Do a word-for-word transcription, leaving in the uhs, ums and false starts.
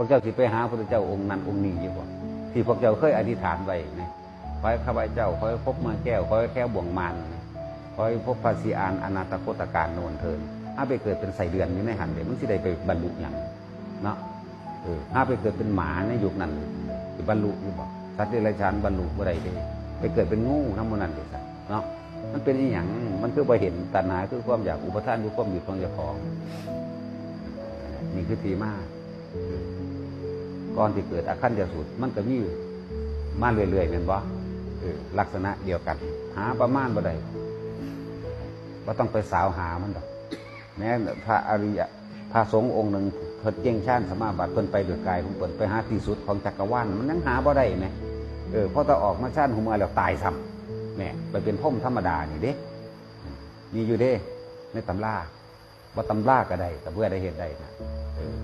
วกเจ้าสิไปหาพระพุทธเจ้าองค์นั้นองค์นี้อยู่บ่ ที่พวกเจ้าเคยอธิษฐานไว้นะ ขอให้ข้าพเจ้า ขอให้พบเมืองแก้ว ขอให้แคล้วบ่วงมารนะ ขอให้พบพระศรีอานอนาถโคตการโนนเทิน ถ้าไปเกิดเป็นไส้เดือนอยู่ในหันเด้ มันสิได้ไปบรรลุหยังเนาะ เออ ถ้าไปเกิดเป็นหมาในยุคนั้น สิบรรลุอยู่บ่ สัตว์เดรัจฉานบรรลุบ่ได้เด้ ไปเกิดเป็นงูนำหมู่นั้นเด้ซะเนาะ มันเป็นอีหยัง มันคือบ่เห็น ตัณหาคือความอยาก อุปาทานคือความยึดของเจ้าของ นี่คือที่มา ก่อนที่เกิดอาคันธสูตร มันก็มีมาเรื่อยๆ แม่นบ่ เออ ลักษณะเดียวกัน หาประมาณบ่ได้ บ่ต้องไปสาวหามันดอก แม้พระอริยะ พระสงฆ์องค์หนึ่ง เพิ่นเก่งฌานสมาบัติ เพิ่นไปด้วยกายของเพิ่น ไปหาที่สุดของจักรวาล มันยังหาบ่ได้แหม เออ พอแต่ออกมาฌานหัวเมือแล้วตายซ้ำ แหม ไปเป็นพรหมธรรมดานี่เด้ มีอยู่เด้ ในตำรา บ่ตำราก็ได้ ก็เพื่อได้เฮ็ดได้นะ เออ